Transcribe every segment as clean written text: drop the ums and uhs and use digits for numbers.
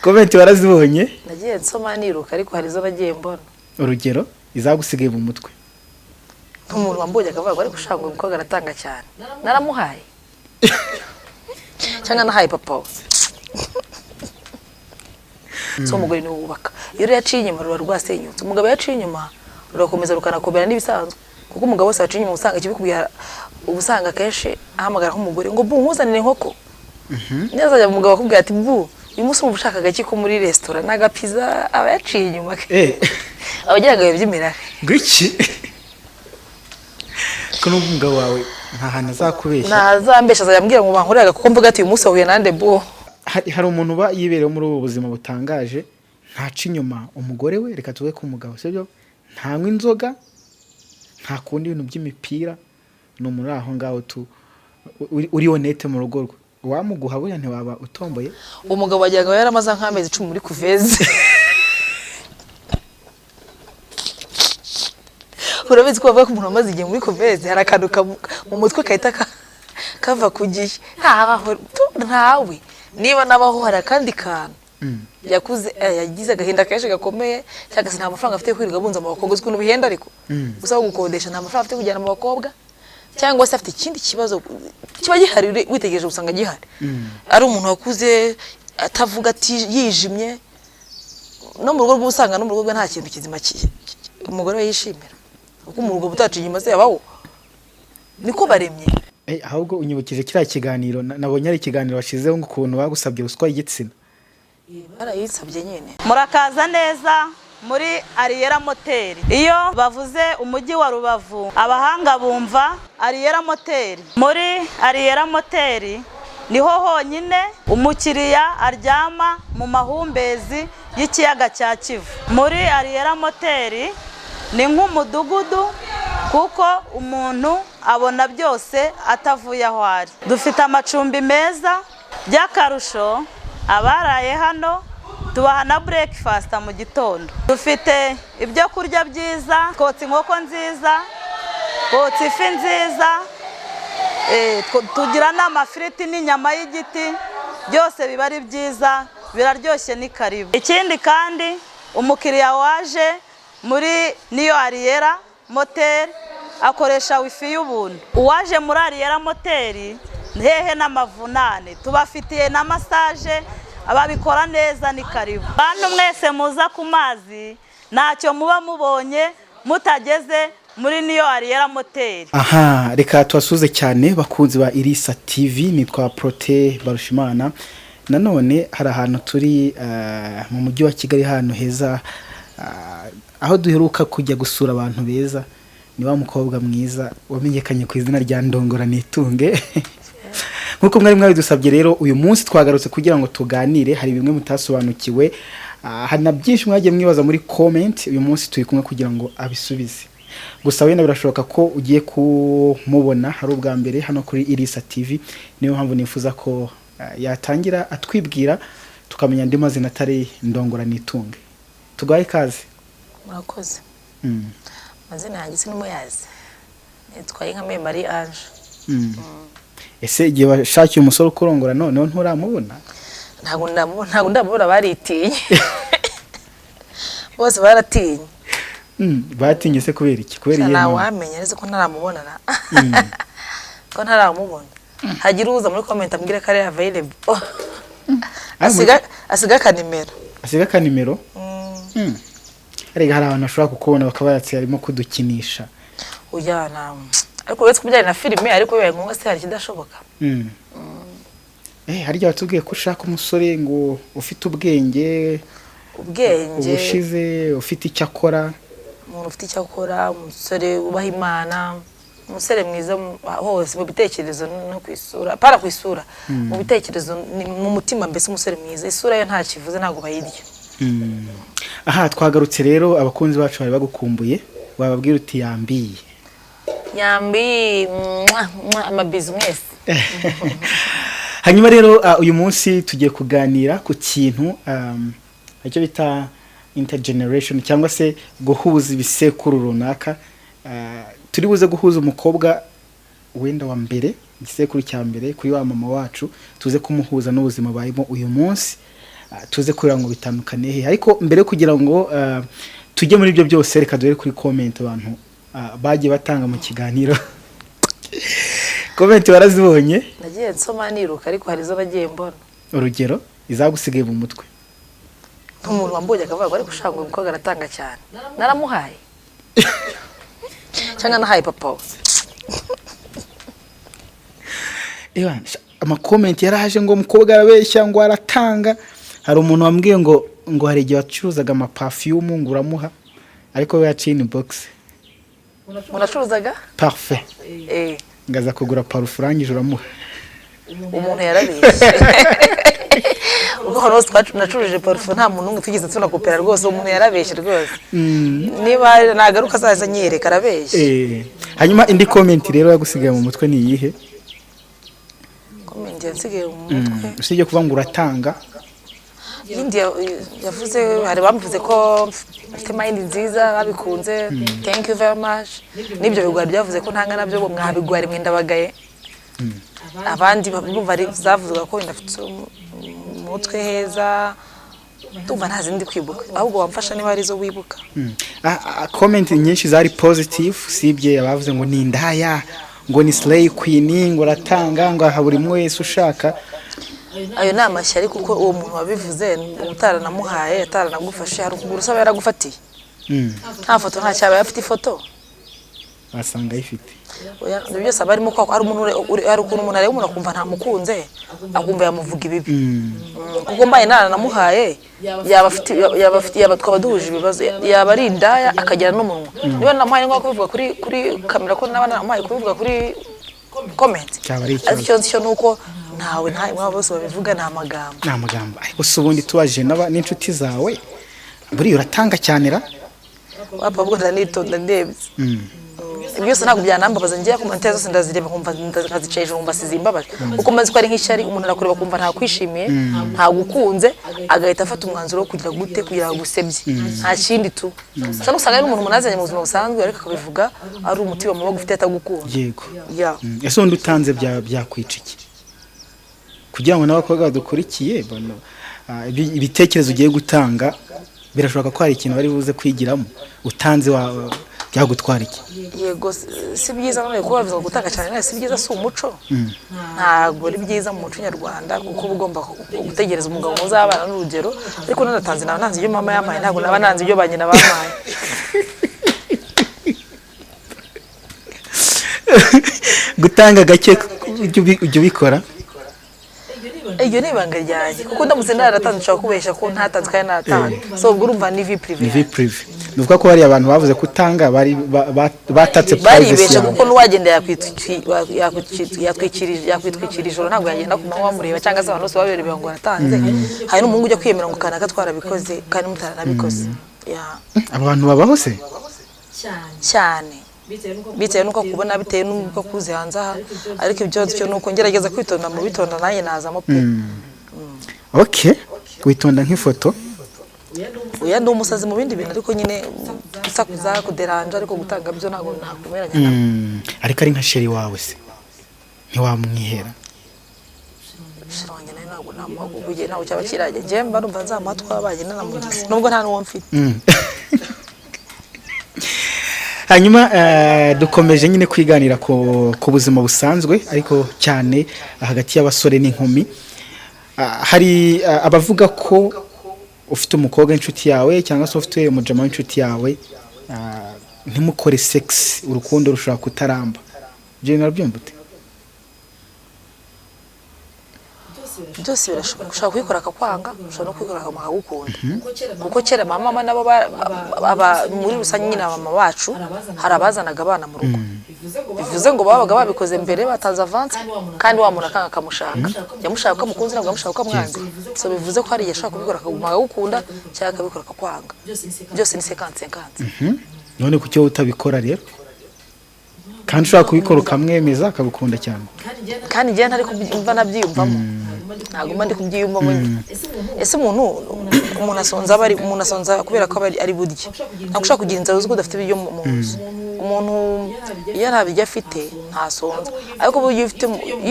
Comment warazibonye? Nagiye nsoma niruka, ariko hari izo nagiye mbona. Urugero, izagusigaye mu mutwe? Nk'umuntu wambonye akavuga ngo: "Ariko ushaka ngo uyu mukobwa aratanga cyane, naramuhaye cyangwa nahaye papa we?" So umugore niwe wubaka. Iyo rero yaciye inyuma, ruba rwasenyutse. Umugabo yaciye inyuma, rurakomeza rukanakomera n'ibisanzwe, kuko umugabo wese waciye inyuma usanga ikibikubwira, uba usanga akenshi ahamagara nk'umugore ngo: "Bu, nkuzanire inkoko." Neza umugabo akubwira ati: "Bu, uyu munsi wumva ushaka agaki ko muri resitora n'agapiza?" Aba yaciye inyuma, aba agira ngo by'imirare. Ngwiki ko n'ubwo umugabo wawe nta hantu azakubeshya? Ntazambesha, azajya ambwira ngo bankorere, kuko mvuga ati: "Uyu munsi wahuye nande, bu?" Hari umuntu uba yibereyeho muri ubu buzima butangaje, ntaca inyuma umugore we. Reka tuve ku mugabo, sibyo? Ntanywa inzoga, ntakunda ibintu by'imipira, ni umuntu uri aho ngaho tu uri honnête mu rugo rwe. Wamuguha buriya ntiwaba utomboye? Uwo mugabo wagira ngo yaramaze nk'amezi 10 muri couveuse. Urabizi ko bavuga ko umuntu wamaze igihe muri couveuse hari akantu mu mutwe kahita kava ku gihe. Ntabaho ntawe, niba nabaho hari akandi kantu yakuze, yagize agahinda kenshi gakomeye, cyangwa se nta mafaranga afite yo kwirirwa abunza mu bakobwa. Uzi ukuntu bihenda, ariko gusa gukodesha, nta mafaranga afite yo kujyana mu bakobwa, cyangwa se afite ikindi kibazo kiba gihari. Witegereje usanga gihari, ari umuntu wakuze atavuga, ati yijimye no mu rugo rwe. Usanga no mu rugo rwe nta kintu kizima umugore we yishimira, kuko mu rugo butaciye inyuma se yabaho, niko baremye. Ahubwo unyibukije kiriya kiganiro nabonye, ari ikiganiro washyizeho ngo ukuntu bagusabye ruswa y'igitsina. Barayisabye nyine. Murakaza neza muri Ariyera Moteri. Iyo bavuze umujyi wa Rubavu, abahanga bumva Ariyera Moteri. Muri Ariyera Moteri niho honyine umukiriya aryama mu mahumbezi y'ikiyaga cya Kivu. Muri Ariyera Moteri ni nk'umudugudu, kuko umuntu abona byose atavuye aho ari. Dufite amacumbi meza. By'akarusho, abaraye hano tubaha na breakfast mu gitondo. Dufite ibyo kurya byiza: twotsa inkoko nziza, twotsa ifi nziza, tugira n'amafiriti n'inyama y'igiti. Byose biba ari byiza, biraryoshye, ni karibu. Ikindi kandi, umukiriya waje muri niyo Ariyera Moteri akoresha wifi y'ubuntu. Uwaje muri Ariyera Moteri, hehe n'amavunane. Tubafitiye na massage, ababikora neza, ni karibu. Bantu mwese muza ku mazi, ntacyo muba mubonye mutageze muri niyo Ariyera Moteri. Aha reka tubasuze cyane, bakunzi ba Irisa TV. Nitwa Prote Barushimana. Nanone hari ahantu turi mu mujyi wa Kigali, ahantu heza, aho duheruka kujya gusura abantu beza. Ni wa mukobwa mwiza wamenyekanye ku izina rya Ndongora Nitunge. Nk'uko mwari mwabidusabye rero, uyu munsi twagarutse kugira ngo tuganire. Hari bimwe mutasobanukiwe, hari na byinshi mwagiye mwibaza muri comment. Uyu munsi turi kumwe kugira ngo abisubize. Gusa wenda birashoboka ko ugiye kumubona hari ubwa mbere hano kuri Irisa TV, niyo mpamvu nifuza ko yatangira atwibwira, tukamenya andi mazina atari Ndongora Nitunge. Tugaye ikaze. Murakoze. Amazina yanjye sinimuyazi, nitwa Inka Marie Ange. Ese igihe washakiye umusore ukurongora, noneho nturamubona? Ntabwo ndamubona, ntabwo ndamubona. Baritinye bose, baratinye. Batinye se kubera iki? Kubera iyihe Ntawe mpamvu? wamenya neza ko ntaramubona, ko ntaramubona. Hagira uza muri comment ambwire ko ari available, asiga akanimero. Asiga akanimero. Erega hari abantu bashobora kukubona bakaba bayatse arimo kudukinisha. Oya, nta, ariko uretse kubyara na filime, ariko bibaye ngombwa se hari ikidashoboka? Harya watubwiye ko ushaka umusore ngo ufite ubwenge? Ubwenge. Ubushize ufite icyo akora. Umuntu ufite icyo akora, umusore wubaha Imana, umusore mwiza hose, mu bitekerezo no ku isura, para ku isura, mu bitekerezo, mu mutima, mbese umusore mwiza. Isura yo nta kivuze, ntabwo bayirya. Aha twagarutse rero, abakunzi bacu bari bagukumbuye. Wababwira uti yambiye? Yambi, mwah, mwah, amabizu mwese. Hanyuma rero, uyu munsi tugiye kuganira ku kintu icyo bita intergeneration, cyangwa se guhuza ibisekuru runaka. Turi buze guhuza umukobwa wenda wa mbere, igisekuru cya mbere kuri wa mama wacu, tuze kumuhuza n'ubuzima barimo uyu munsi. Tuze kureba ngo bitandukane he. Ariko mbere yo kugira ngo tujye muri ibyo byose, reka duhere kuri comment abantu bagiye batanga mu kiganiro. Comment warazibonye? Nagiye nsoma niruka, ariko hari izo nagiye mbona. Urugero, izagusigaye mu mutwe? Nk'umuntu wambonye akavuga ngo: "Ariko ushaka ngo uyu mukobwa aratanga cyane, naramuhaye cyangwa nahaye papa we?" Ewa, ama comment yaraje ngo umukobwa arabeshya, ngo aratanga. Hari umuntu wambwiye ngo hari igihe wacuruzaga ama perfume ngo uramuha, ariko we yaciye inbox. Umuntu acuruzaga? Parfum. Eh. Ngo aza kugura parufe, urangije uramuha. Umuntu yarabeshye, ubwo ahantu hose nacuruje parufe nta muntu n'umwe twigeze tunakopera rwose. Uwo muntu yarabeshye rwose, niba nagaruka azaza anyereka, arabeshye. Hanyuma indi comment rero yagusigaye mu mutwe ni iyihe? Comment yansigaye mu mutwe? Usibye kuvuga ngo uratanga. Yindi yavuze, hari bamuvuze ko mfite mind nziza, babikunze, thank you very much. N'ibyo bigwari byavuze ko ntanga nabyo, ngo mwabigwari mwe ndabagaye. Abandi bumva ari zavugaga ko wenda afite umutwe heza. Ndumva nta zindi kwibuka, ahubwo wamfasha niba hari izo wibuka. Comment nyinshi zari positive, usibye abavuze ngo ni indaya, ngo ni slay queen, ngo aratanga, ngo aha buri umwe wese ushaka. Ayo ni amashyari, kuko uwo muntu wabivuze utaranamuhaye, ataranagufashe, hari ukuguru usaba yaragufatiye. Nta foto, nta cyaba afite ifoto. Wasanga ayifite. Oya, ibyo byose aba arimo kwa hari umuntu hari ukuntu umuntu areba umuntu akumva ntamukunze, akumva yamuvuga ibibi. Kuko mbaye naranamuhaye, yaba afite yaba twaba duhuje ibibazo, yaba ari indaya akagira n'umunwa. Niba nanamuhaye, ngombwa kubivuga kuri kamera ko naba naramuhaye, kubivuga kuri comment? Cyaba ari Ariko ikibazo. icyo nzi cyo ni uko ntawe ntawe mwaba bose babivuga ni amagambo. Ni amagambo. Ariko se ubundi tubajije n'inshuti zawe, buriya uratanga cyane ra? Wapfa, ubwo ndanitonda ndebye. Ibyo byose ntabwo byanambabaza. Ngiye commentaire zose ndazireba, nkumva nkazica hejuru, nkumva sizimbabaje, kuko maze ko ari nk'ishyari. Umuntu arakureba akumva ntakwishimiye, ntagukunze, agahita afata umwanzuro wo kugira gute, kugira ngo agusebye, nta kindi tu. Ushobora gusanga ari n'umuntu munazanye mu buzima busanzwe, ariko akabivuga ari umutima mubi agufite, atagukunda. Yego. Ya. Ese ubundi utanze byakwica iki? Kugira ngo n'abakobwa badukurikiye bano, ibitekerezo ugiye gutanga birashoboka ko hari ikintu bari buze kwigiramo. Utanze byagutwara iki? Yego, si byiza none kuba bavuga gutanga cyane nawe si byiza, si umuco, ntabwo ari byiza mu muco nyarwanda, kuko uba ugomba gutegereza umugabo muzabana n'urugero. Ariko nanatanze, naba ntanze ibyo mama yampaye, ntabwo naba nanze ibyo ba nyina bampaye. Gutanga gake ujya ubikora? Iryo ni ibanga ryanjye, kuko ndamutse naratanze nshobora kubeshya ko ntatanze kandi naratanze. So ubwo urumva ni vie privée. Ni vie privée. Ni ukuvuga ko hariya abantu bavuze ko utanga bari batatse privacy Baribesha, yawe. kuko n'uwagenda yakwitwikira ijoro, ntabwo yagenda ku manywa bamureba, cyangwa se abantu bose babereba ngo aratanze. Hari n'umuhungu ujya kwiyemera ngo kanaka twarabikoze kandi mutaranabikoze. Ya. Abantu babaho se? Cyane, bitewe n'uko akubona, bitewe n'uko akuze hanze aha. Ariko ibyo cyo ni uko ngerageza kwitonda, mu bitonda nanjye nazamo pe. Okay, witonda nk'ifoto. Oya, ndi umusazi mu bindi bintu, ariko nyine gusakuza, kuderanja, ariko gutanga byo ntabwo nakumeranya nabo. Ariko ari nka chéri wawe se ntiwamwihera? Chéri wanjye nawe ntabwo namuha, kuko igihe ntabwo cyaba kirajya. Njyewe mba numva nzamuha twabanye nanamugize, nubwo nta n'uwo mfite. Hanyuma dukomeje nyine kwiganira ku buzima busanzwe, ariko cyane hagati y'abasore n'inkumi. Hari abavuga ko ufite umukobwa w'inshuti yawe cyangwa se ufite umujama w'inshuti yawe, ntimukore sex, urukundo rushobora kutaramba. Ibyo bintu urabyumva ute? Byose birashoboka. Ushobora kuyikora akakwanga, ushobora no kuyikora akagukunda, kuko kera mama nabo muri rusange nyine abamama bacu hari abazanaga abana mu rugo, bivuze ngo babaga babikoze mbere, batanze avance, kandi wa muntu akanga akamushaka, yamushaka ko amukunze, ntabwo yamushaka ko amwanze. So bivuze ko hari igihe ashobora kubikora akaguma akagukunda, cyangwa akabikora akakwanga. Byose ni cinquante cinquante. None kuki wowe utabikora rero, kandi ushobora kubikora ukamwemeza akagukunda cyane? Kandi njyewe ntari kubyumva, nabyiyumvamo, ntabwo mba ndi kubyiyumvamo. Ese umuntu asonza, aba ari umuntu asonza kubera ko aba ari burye. Ntabwo ushobora kugira inzara uzi ko udafite ibiryo mu nzu. Umuntu iyo nta biryo afite ntasonza, ariko burya iyo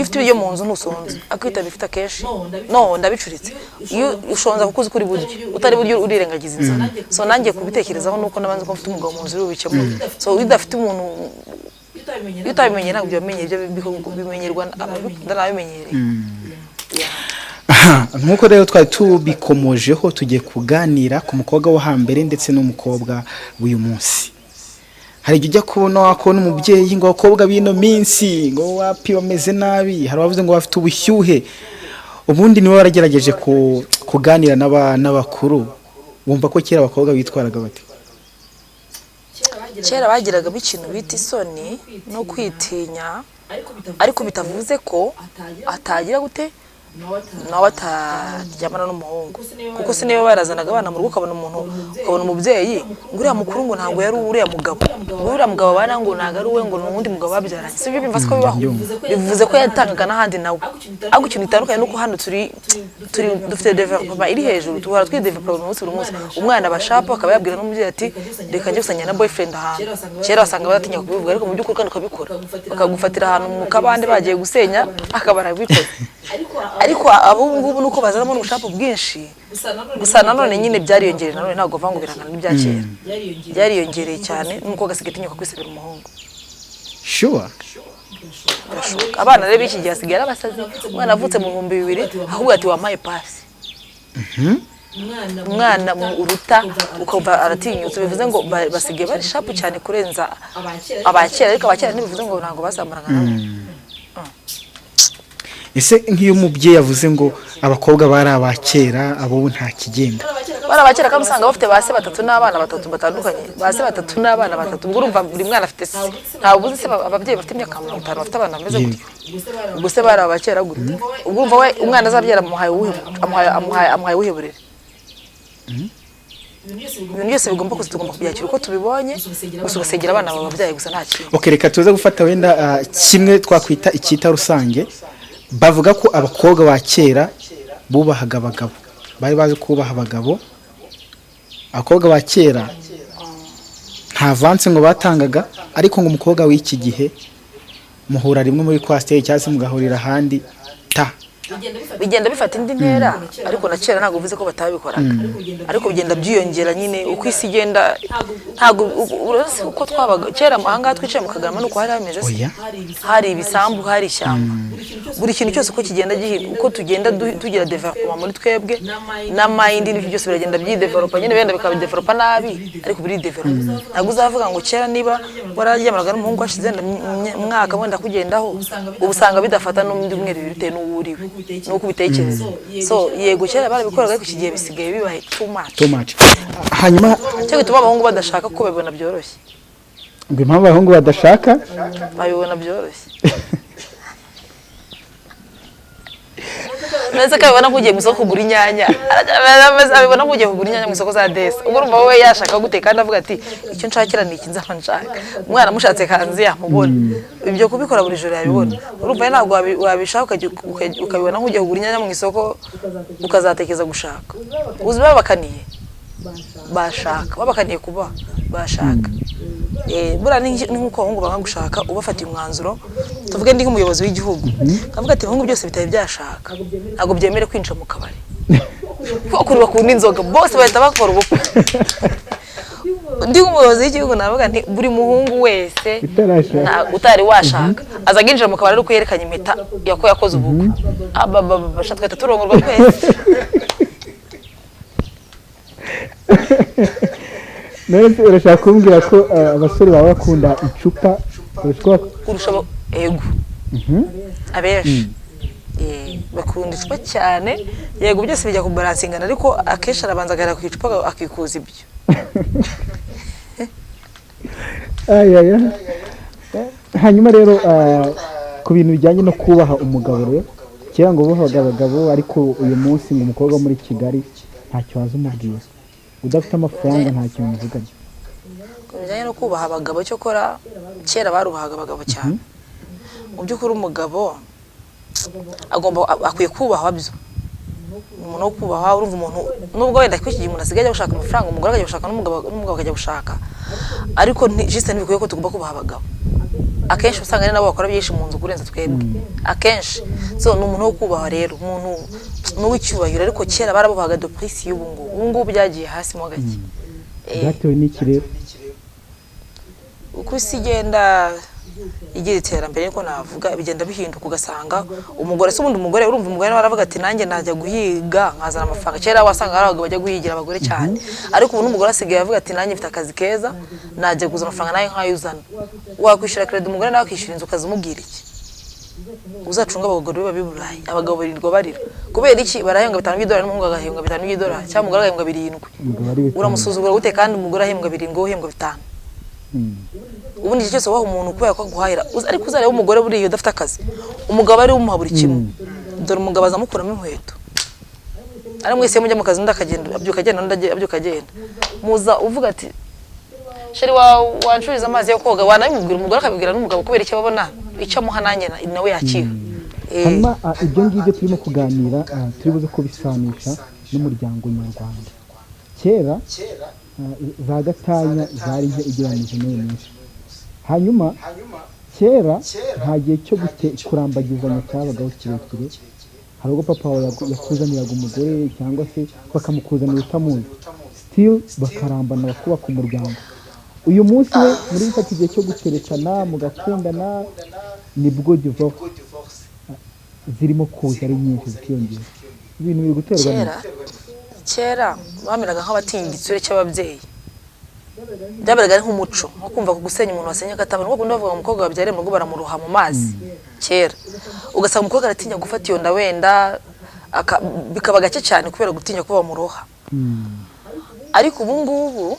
ufite ibiryo mu nzu ntusonza, ariko iyo utabifite akenshi, no ndabicuritse, iyo ushonza kuko uzi ko uri buryo, utari buryo urirengagiza inzara. So nanjye kubitekerezaho nuko nabanze ko mfite umugabo mu nzu uri bubikemure. So iyo udafite umuntu, iyo utabimenye, ntabwo byamenye ibyo bimenyerwa ababikunda n'ababimenyereye. Aha, nk'uko rero twari tubikomojeho, tugiye kuganira ku mukobwa wo hambere ndetse n'umukobwa w'uyu munsi. Hari igihe ujya kubona, wakubona umubyeyi ngo abakobwa b'ino minsi ngo wapi, bameze nabi. Hari abavuze ngo bafite ubushyuhe. Ubundi niwe waragerageje kuganira n'abakuru, wumva ko kera abakobwa bitwaraga bate? Kera bagiragamo ikintu bita isoni no kwitinya, ariko bitavuze ko atagira gute, nawe ataryamana n'umuhungu, kuko se niba barazanaga abana mu rugo, ukabona umuntu, ukabona umubyeyi ngo uriya mukuru ngo ntabwo yari uriya mugabo, ngo uriya mugabo abana ngo ntabwo ari uwe, ngo ni uwundi mugabo babyaranye. Si ibyo bimva ko bibaho? Bivuze ko yatangaga n'ahandi nawe, ariko ikintu gitandukanye nuko hano turi dufite development iri hejuru, tuhora twidevelopa buri munsi, buri munsi. Umwana aba sharp, akaba yabwira n'umubyeyi ati reka njye gusangira na boyfriend ahantu. Kera wasanga badatinya kubivuga, ariko mu by'ukuri kandi ukabikora, bakagufatira ahantu mu kabande bagiye gusenya, akaba arabikoze. Ariko abo ngubu nuko bazanamo n'ubusharp bwinshi. Gusa nanone nyine byariyongereye, nanone ntabwo bavuga ngo birangana n'ibya kera, byariyongereye cyane, n'umukobwa asigaye atinyuka kwisabira umuhungu. Sure. Birashoboka. Abana rero b'iki gihe hasigaye ari abasazi. Umwana avutse mu 2000 ahubwo ati wampaye pasi. Umwana mu uruta ukumva aratinyutse, bivuze ngo basigaye bari sharp cyane kurenza abakera, ariko abakera ntibivuze ngo ntabwo bazamaraga nabo. Ese nk'iyo umubyeyi avuze ngo abakobwa bari aba kera, abo nta kigenda? Bari abakera kandi usanga bafite ba se batatu n'abana batatu batandukanye, ba se batatu n'abana batatu. Ubwo urumva buri mwana afite se, ntabwo uzi se ababyeyi bafite imyaka 50 bafite abana bameze gutyo. Ubwo se bari abakera gute? Ubwo urumva we umwana azabyara amuhaye uwuhe, amuhaye uwuhe burere? Ibintu byose bigomba kuza, tugomba kubyakira uko tubibonye, gusa ugasengera abana bawe babyaye gusa, nta kintu. Ok, reka tuze gufata wenda kimwe twakwita icyita rusange. Bavuga ko abakobwa ba kera bubahaga abagabo, bari bazi kubaha abagabo. Abakobwa ba kera nta avance ngo batangaga, ariko ngo umukobwa w'iki gihe muhura rimwe muri coaster cyangwa se mugahurira ahandi ta. Bigenda bifata indi ntera, ariko na kera ntabwo bivuze ko batabikoraga, ariko bigenda byiyongera nyine uko isi igenda. Ntabwo uretse uko twabaga kera ahangaha twicaye mu Kagarama nuko hari hameze se? Oya. Hari ibisambu, hari ishyamba, buri kintu cyose uko kigenda uko tugenda tugira development muri twebwe na mind n'ibyo byose biragenda byidevelopa nyine, wenda bikabidevelopa nabi, ariko biridevelopa. Ntabwo uzavuga ngo kera niba wararyamanaga n'umuhungu hashize wenda umwaka wenda kugendaho, ubu usanga bidafata n'undi umwe bibiri bitewe n'uwo uriwe n'uko ubitekereza. So yego, kera barabikoraga, ariko iki gihe bisigaye bibaye too much. Too much. Hanyuma cyo gituma abahungu badashaka ko babibona byoroshye. Ngo impamvu abahungu badashaka? Babibona byoroshye ndetse akabibona nk'ugiye mu isoko kugura inyanya, abibona nk'ugiye kugura inyanya mu isoko za desi. Ubwo urumva wowe yashaka gute? Kandi avuga ati icyo nshakira ni iki, nzaba nshaka umwana amushatse kanzi yamubona, ibyo kubikora buri joro yabibona. Urumva ntabwo wabishaka ukabibona nk'ugiye kugura inyanya mu isoko, ukazatekereza gushaka. Uzi babakaniye bashaka, babakaniye kuba bashaka. Buriya ni nk'uko abahungu banga gushaka ubafatiye umwanzuro. Tuvuge ndi nk'umuyobozi w'igihugu, kavuga ati ibihungu byose bitari byashaka ntabwo byemere kwinjira mu kabari, kuko ukuntu bakunda inzoga bose bahita bakora ubukwe. Ndi nk'umuyobozi w'igihugu navuga nti buri muhungu wese Utarashaka. Utari washaka aza aginjira mu kabari ari uko yerekanye impeta yako yakoze ubukwe. Abababa twahita turongorwa twese. None se urashaka kumbwira ko abasore baba bakunda icupa kurusha uko Kurusha ego, abenshi bakunda icupa cyane. Yego, byose bijya kubaransingana, ariko akenshi arabanza agahera ku icupa akikuza ibyo. Ay, ay, ay. Hanyuma rero ku bintu bijyanye no kubaha umugabo rero, kera ngo bubahaga abagabo, ariko uyu munsi ngo umukobwa wo muri Kigali ntacyo waza umubwira, udafite amafaranga nta kintu muvugana. Ku bijyanye no kubaha abagabo, cyokora kera barubahaga abagabo cyane. Mu by'ukuri umugabo agomba, akwiye kubahwa byo. Ni umuntu wo kubahwa. Urumva, umuntu nubwo wenda ko iki gihe umuntu asigaye ajya gushaka amafaranga, umugore akajya gushaka n'umugabo akajya gushaka, ariko juste ntibikwiye ko tugomba kubaha abagabo. Akenshi usanga ari nabo bakora byinshi mu nzu kurenza twebwe akenshi. So ni umuntu wo kubahwa rero, umuntu ni uw'icyubahiro. Ariko kera barabubahaga de plus y'ubu ngubu. Ubu ngubu byagiye hasi mo gake. Byatewe n'iki rero? Uko isi igenda igira iterambere, niko navuga, bigenda bihinduka, ugasanga umugore se ubundi umugore, urumva, umugore nawe aravuga ati: "Nanjye najya guhiga nkazana amafaranga." Kera wasanga hari abagabo bajya guhigira abagore cyane, ariko ubu n'umugore asigaye avuga ati: "Nanjye mfite akazi keza, najya kuzana amafaranga nawe nk'ayo uzana." Wakwishyura crédit, umugore nawe akishyura inzu, ukazimubwira iki? Uzacunga abagore baba i Burayi, abagabo birirwa barira. Kubera iki? Barahembwa 5 by'idolari, n'umuhungu agahembwa 5 by'idolari, cyangwa umugore agahembwa 7. Umugabo ari 5. Uramusuzugura gute kandi umugore ahembwa 7, wowe uhembwa 5? Ubundi igihe cyose waha umuntu kubera ko aguhahira, ariko uzareba umugore buriya udafite akazi, umugabo ari we umuha buri kimwe. Dore umugabo azamukuramo inkweto. Ari mwese mujya mu kazi, undi akagenda abyuka agenda, undi abyuka agenda, muza uvuga ati: "Chéri, wancuriza amazi yo koga." Wanabimubwira, umugore akabibwira n'umugabo. Kubera icyo ababona icyo amuha, nanjye nawe yakiha. Hanyuma ibyo ngibyo turimo kuganira, turi buze kubisanisha n'umuryango nyarwanda. Kera za gatanya zari nke ugereranyije n'uyu munsi. Hanyuma kera nta gihe cyo kurambagizanya cyabagaho kirekire. Hari ubwo papa wawe yakuzaniraga umugore cyangwa se bakamukuzanira utamuzi, still bakarambana, bakubaka umuryango. Uyu munsi we muri gufata igihe cyo guterekana mugakundana, nibwo divorce zirimo kuza ari nyinshi, zikiyongera. Ibintu biri guterwa Kera kera bameraga nk'abatinya igitsure cy'ababyeyi. Byabaga ari nk'umuco, nko kumva ko gusenya umuntu wasenya akatabona. Kuko bavuga ngo umukobwa wabyariye mu rugo baramuroha mu mazi. Kera ugasanga umukobwa aratinya gufata iyo nda, wenda bikaba gake cyane kubera gutinya ko bamuroha. Ariko ubu ngubu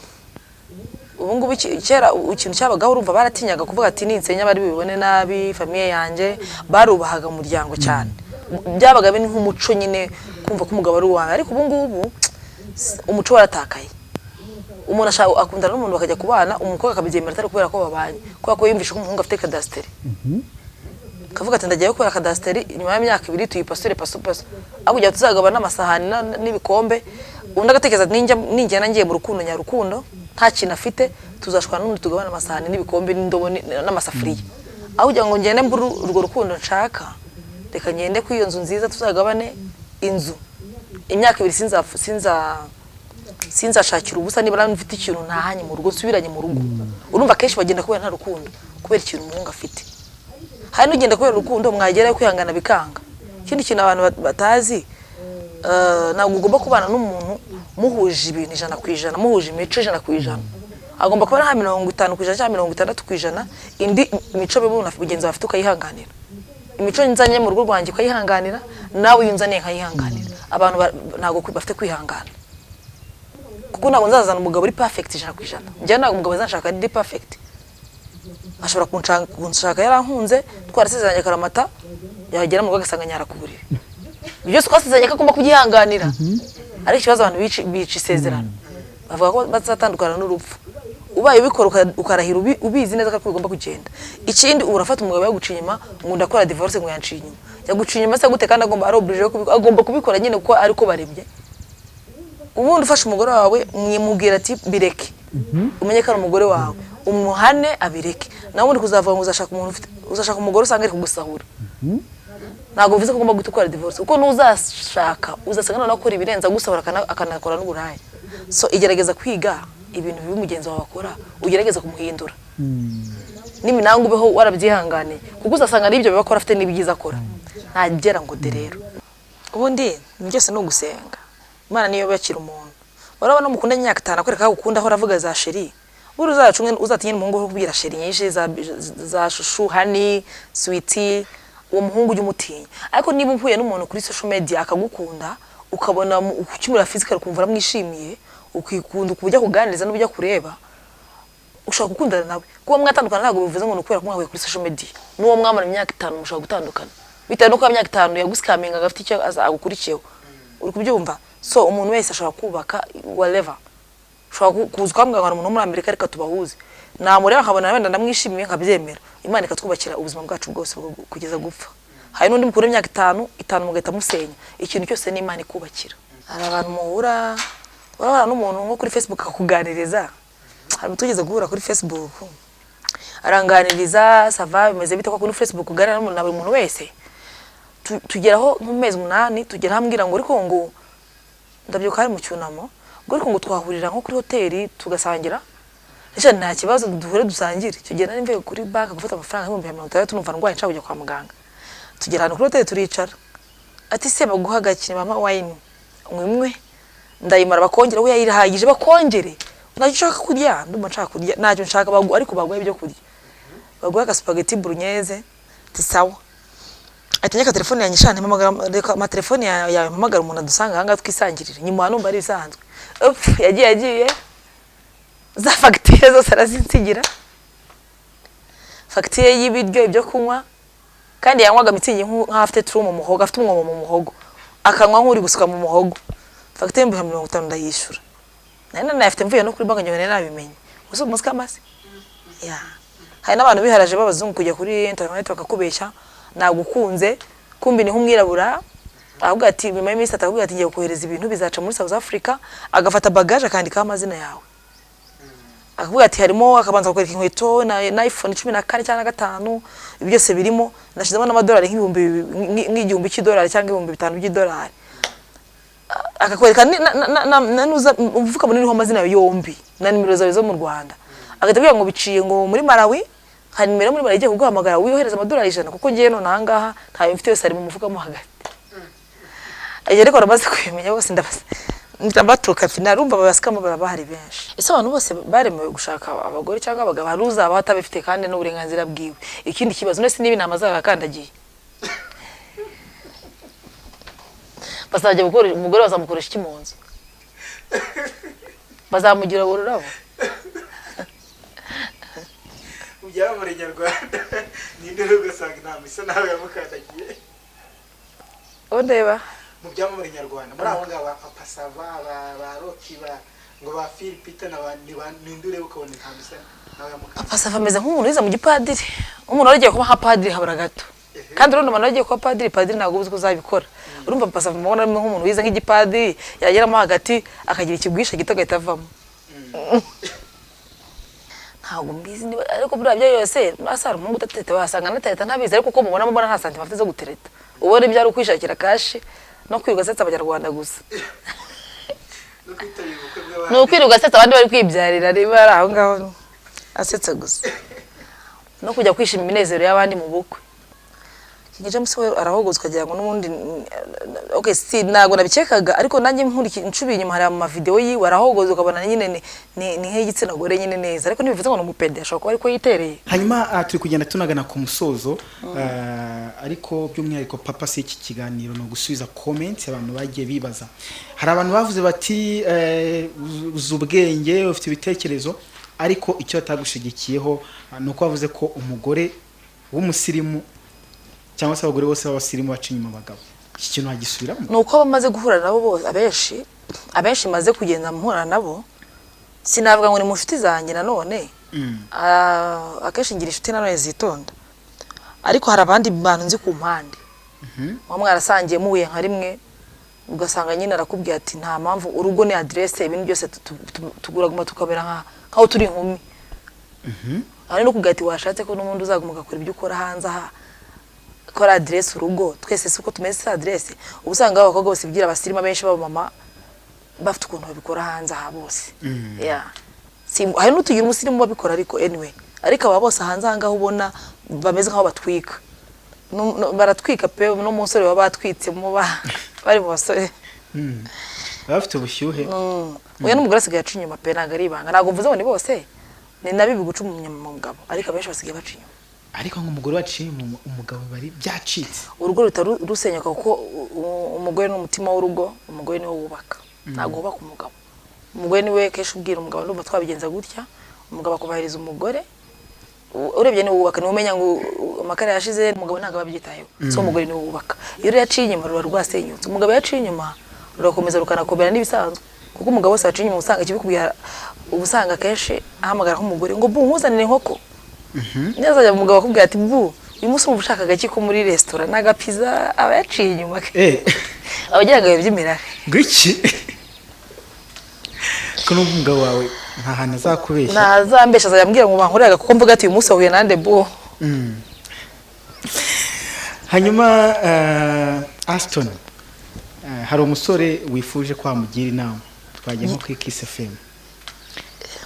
kera ikintu cyabagaho, urumva, baratinyaga kuvuga ati: "Ninsenya bari bubibone nabi famille yanjye." Barubahaga umuryango cyane, byabaga biri nk'umuco nyine kumva ko umugabo ari uwawe. Ariko ubu ngubu umuco waratakaye. Umuntu ashaka akundana n'umuntu bakajya kubana, umukobwa akabyemera atari kubera ko babanye, kubera ko yumvishe ko umuhungu afite kadasiteri, kavuga ati: "Ndajyayo kubera kadasiteri, nyuma y'imyaka 2 tuyipasure paso paso, aho kugira ngo tuzagabane amasahani n'ibikombe." Undi agatekereza ati: "Ningenda ngiye mu rukundo nyarukundo nta kintu afite, tuzashwana n'undi tugabane amasahani n'ibikombe n'indobo n'amasafuriya. Aho kugira ngo ngende mbure urwo rukundo nshaka, reka ngende kuri iyo nzu nziza, tuzagabane inzu. Imyaka 2 sinzashakira ubusa, nibura mfite ikintu ntahanye mu rugo, nsubiranye mu rugo." Urumva, akenshi bagenda kubera nta rukundo, kubera ikintu umuhungu afite. Hari n'ugenda kubera urukundo, mwagerayo kwihangana bikanga. Ikindi kintu abantu batazi, ntabwo ugomba kubana n'umuntu muhuje ibintu 100%, muhuje imico 100%. Agomba kuba ari nka 50% cyangwa 60%, indi mico mibi mugenzi wawe afite ukayihanganira. Imico nzanye mu rugo rwanjye ukayihanganira, nawe iyo unzaniye nkayihanganira. Abantu ntabwo bafite kwihangana, kuko ntabwo nzazana umugabo uri perfect 100%. Njyewe ntabwo umugabo azanshaka ari perfect. Ashobora kunshaka yarankunze, twarasezeranye akaramata, yagera mu rugo agasanga nyarakuburiye. Ibyo byose twasezeranye ko agomba kubyihanganira. Ariko ikibazo, abantu bica isezerano, bavuga ko bazatandukana n'urupfu. Ubaye ubikora ukarahira ubizi neza ko bigomba kugenda. Ikindi, ubu urafata umugabo yaguca inyuma ngo: "Ndakora divorce, ngo yanciye inyuma." Yaguciye inyuma se gute kandi agomba, ari obligé yo agomba kubikora nyine kuko ariko barebye? Ubundi ufashe umugore wawe, mwimubwira ati: "Bireke," umenye ko ari umugore wawe, umuhane abireke. Nawe ubundi kuzavuga ngo uzashaka umuntu ufite, uzashaka umugore usanga ari kugusahura, ntabwo bivuze ko ugomba guhita ukora divorce, kuko n'uzashaka uzasanga noneho akora ibirenze agusahura, akanakora n'uburaya. So igerageza kwiga ibintu bibi mugenzi wawe akora, ugerageza kumuhindura n'iminanga, ubeho warabyihanganiye, kuko uzasanga n'ibyo biba akora afite n'ibyiza akora. Ntagera ngo de rero ubundi ibintu byose ni ugusenga. Imana niyo yakira umuntu. Urabona, mukundanye imyaka 5, akwereka ko agukunda, ahora avuga za chéri. Buri uzacunge, uzatinye umuhungu wo kubwira chéri nyinshi, za chouchou, honey, sweetie, uwo muhungu ujya umutinya. Ariko niba uhuye n'umuntu kuri social media akagukunda, ukabona ukimura physical ukumva uramwishimiye, ukikunda uburyo akuganiriza n'uburyo akureba, ushobora gukundana nawe. Kuba mwatandukana ntabwo bivuze ngo ni ukubera ko mwahuye kuri social media. N'uwo mwamara imyaka 5 mushobora gutandukana bitewe n'uko imyaka 5 yagusikaminga, afite icyo agukurikiyeho. Uri kubyumva? So umuntu wese ashobora kubaka whatever. Ushobora kuza ukambwira ngo hari umuntu wo muri Amerika, reka tubahuze, namureba nkabona wenda ndamwishimiye, nkabyemera, Imana ikatwubakira ubuzima bwacu bwose kugeza gupfa. Hari n'undi mukuru imyaka 5 5 mugahita musenya. Ikintu cyose ni Imana ikubakira. Hari abantu muhura, urabona n'umuntu nko kuri Facebook akakuganiriza. Hari umuntu tugeze guhura kuri Facebook aranganiriza, ça va, bimeze bite, ko kuri Facebook uganira n'umuntu na buri muntu wese. Tugeraho nko mu mezi 8, tugeraho ambwira ngo ariko ngo ndabyuka hari mu cyunamo, ngo ariko ngo twahurira nko kuri hoteli tugasangira. Ese nta kibazo, duhure dusangire. Icyo gihe nari mvuye kuri banki gufata amafaranga 60,000, numva ndwaye nshaka kujya kwa muganga. Tugera ahantu kuri hoteli turicara, ati se baguha agakini, bampa wine mwimwe, ndayimara, bakongera, we yayirahagije, bakongere, ntacyo nshaka kurya, ndumva nshaka kurya, ntacyo nshaka bagu, ariko baguha ibyo kurya, baguha agasupageti bolognese. Ati sawa. Ahita anyaka telefone yanjye, shana mpamagara, reka amatelefone yawe mpamagara umuntu adusanga ahangaha twisangirire. Nyuma numva ari ibisanzwe. Upf, yagiye za fagitire zose arazinsigira, fagitire y'ibiryo, ibyo kunywa. Kandi yanywaga Mützig nk'aho afite trou mu muhogo, afite umwobo mu muhogo, akanywa nk'uri gusuka mu muhogo. Fagitire 50,000 ndayishyura, nari nanayafite mvuye no kuri banki, nari nabimenye gusa umunsi k'amase ya. Hari n'abantu biharaje b'abazungu kujya kuri internet bakakubeshya, nagukunze, kumbi ni nk'umwirabura, ahubwo ati nyuma y'iminsi 3 akubwira ati ngiye kohereza ibintu bizaca muri South Africa, agafata bagage akandikaho amazina yawe, akavuga ati harimo, akabanza kukwereka inkweto na iPhone 14 cyangwa na 5, ibi byose birimo, nashyizemo n'amadolari nk'igihumbi cy'idolari cyangwa 5,000 by'idolari, akakwereka nuza umufuka munini uriho amazina yawe yombi na nimero zawe zo mu Rwanda, agahita akubwira ngo biciye ngo muri Malawi, hari nimero muri Malawi igiye kuguhamagara, wiyohereza amadolari 100, kuko ngiye none ahangaha ntayo mfite, yose ari mu mufuka mo hagati. Ibyo ariko baramaze kubimenya bose, ndabatuka final. Urumva abasikama baba bahari benshi. Ese abantu bose baremewe gushaka abagore cyangwa abagabo? Hari uzaba atabifite kandi n'uburenganzira bwiwe. Ikindi kibazo, none se niba intama zabo yakandagiye, bazajya gukora umugore bazamukoresha iki mu nzu? Bazamugira ururabo? Mu byamamare nyarwanda ninde rero ugasanga intama isa nawe yamukandagiye? Uwo ndeba Mu byamamare nyarwanda muri abo ngabo, ba Papa Sava, ba Rocky, ba ngo ba Phil Peter na ba ninde ureba ukabona intama isa nawe yamukandagiye? Papa Sava ameze nk'umuntu wize mu gipadiri, umuntu wari ugiye kuba nka padiri habura gato. Kandi urabona umuntu agiye kuba padiri, padiri ntabwo uzi ko uzabikora. Urumva Papa Sava mubona arimo nk'umuntu wize nk'igipadiri, yageramo hagati akagira ikigwisha gito agahita avamo. Ntabwo mbizi niba ariko buriya byo yose asa umuhungu udateta, wasanga anateta ntabizi, ariko uko mubona, mubona nta santima afite zo gutereta, ubona ibyo ari ukwishakira cash no kwirirwa asetsa abanyarwanda gusa. No kwitabira ubukwe bw'abandi. Ni ukwirirwa asetsa abandi bari kwibyarira, niba ari aho ngaho asetsa gusa, no kujya kwishima iminezero y'abandi mu bukwe. King James we arahogoza ukagira ngo n'ubundi, okay, si ntabwo nabikekaga, ariko nanjye nkuriki ncubiye inyuma hari mu mavideo yiwe, arahogoza ukabona nyine ni nk'igitsina gore nyine neza, ariko ntibivuze ngo ni umupede, ashobora kuba ariko yitereye. Hanyuma turi kugenda tunagana ku musozo, ariko by'umwihariko papa si iki kiganiro ni ugusubiza comments abantu bagiye bibaza. Hari abantu bavuze bati uzi ubwenge, ufite ibitekerezo, ariko icyo batagushigikiyeho ni uko bavuze ko umugore w'umusirimu cyangwa se abagore bose b'abasirimu baca inyuma abagabo. Iki kintu wagisubiramo? Ni uko bamaze guhura nabo bose, abenshi maze kugenda mpura nabo, sinavuga ngo ni mu nshuti zanjye nanone. Akenshi ngira inshuti nanone zitonda, ariko hari abandi bantu nzi ku mpande muba mwarasangiye muhuye nka rimwe, ugasanga nyine arakubwira ati nta mpamvu, urugo ni aderese, ibintu byose tuguraguma tukamera nkaho turi inkumi. Hari no kubwira ati washatse ko n'ubundi uzaguma ugakora ibyo ukora hanze aha, ko ari aderese urugo twese si uko tumeze, si aderese. Uba usanga abakobwa bose bigira abasirimu, abenshi b'abamama bafite ukuntu babikora hanze aha bose. Yeah. Hari n'utugira umusirimu babikora, ariko anyway, ariko aba bose hanze aha ngaha ubona bameze nk'aho batwika. Baratwika pe, no mu musore baba batwitsemo, bari mu basore. Baba bafite ubushyuhe. Oya, n'umugore asigaye aca inyuma pe, ntabwo ari ibanga, ntabwo mvuze ngo ni bose, ni na bibi guca inyuma umugabo, ariko abenshi basigaye baca inyuma. Ariko nk'umugore waciye inyuma umugabo bari byacitse. Urugo ruhita rusenyuka, kuko umugore ni umutima w'urugo, umugore niwe wubaka, ntabwo wubaka umugabo. Umugore niwe kenshi ubwira umugabo ndumva twabigenza gutya, umugabo akubahiriza umugore. Urebye niwe wubaka, niwe umenya ngo amakara yashize, umugabo ntabwo aba abyitayeho. So umugore niwe wubaka. Iyo rero yaciye inyuma ruba rwasenyutse. Umugabo yaciye inyuma rurakomeza rukanakomera n'ibisanzwe, kuko umugabo wese waciye inyuma usanga ikibikubwira, uba usanga akenshi ahamagara nk'umugore ngo bu nkuzanire inkoko, niyo azajya umugabo akubwira ati bu Uyu munsi wumva ushaka agaki ko muri resitora n'agapiza, aba yaciye inyuma ke. Aba agira ngo by'imirare. Ngwiki ko n'ubwo umugabo wawe nta hantu azakubeshya? Ntazambesha, azajya ambwira ngo bankoreraga, kuko mvuga ati: "Uyu munsi wahuye nande bo?" Hanyuma Aston, hari umusore wifuje ko wamugira inama. Twagiye nko kuri Kiss FM.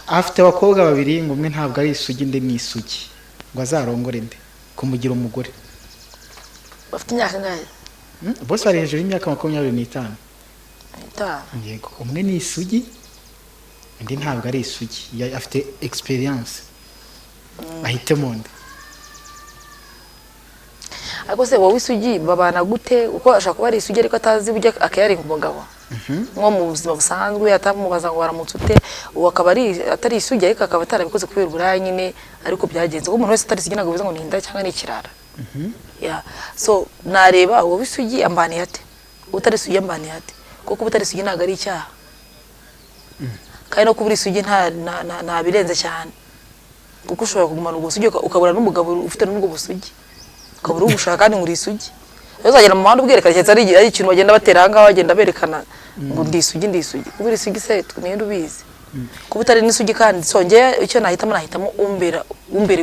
Afite abakobwa babiri, ngo umwe ntabwo ari isugi, undi ni isugi, ngo azarongore nde kumugira umugore? Bafite imyaka ingahe? Bose bari hejuru y'imyaka 25. Itanu. Yego, umwe ni isugi, undi ntabwo ari isugi. Afite experience. Ahitemo nde? Ariko se wowe, isugi babana gute? Kuko ashobora kuba ari isugi ariko atazi uburyo akayaringa umugabo nko mu buzima busanzwe, atamubaza ngo waramutse ute. Uwo akaba ari atari isugi, ariko akaba atarabikoze kubera uburaya nyine. Ariko byagenze kuko umuntu wese atari isugi ntabwo bivuze ngo ni inda cyangwa ni ikirara. Yeah. So nareba uwo w'isugi ambaniye ate, utari isugi ambaniye ate, kuko kuba utari isugi ntabwo ari icyaha, kandi no kuba uri isugi nta birenze cyane, kuko ushobora kugumana ubwo busugi ukabura n'umugabo ufite n'ubwo busugi, ukabura ugushaka kandi ngo uri isugi. Rero uzagenda mu muhanda ubwerekana, keretse ari ikintu bagenda batera aha ngaha, bagenda berekana ngo ndi isugi, ndi isugi. Kuba uri isugi se ninde ubizi? Kuba utari n'isugi kandi, so njyewe icyo nahitamo, nahitamo umbera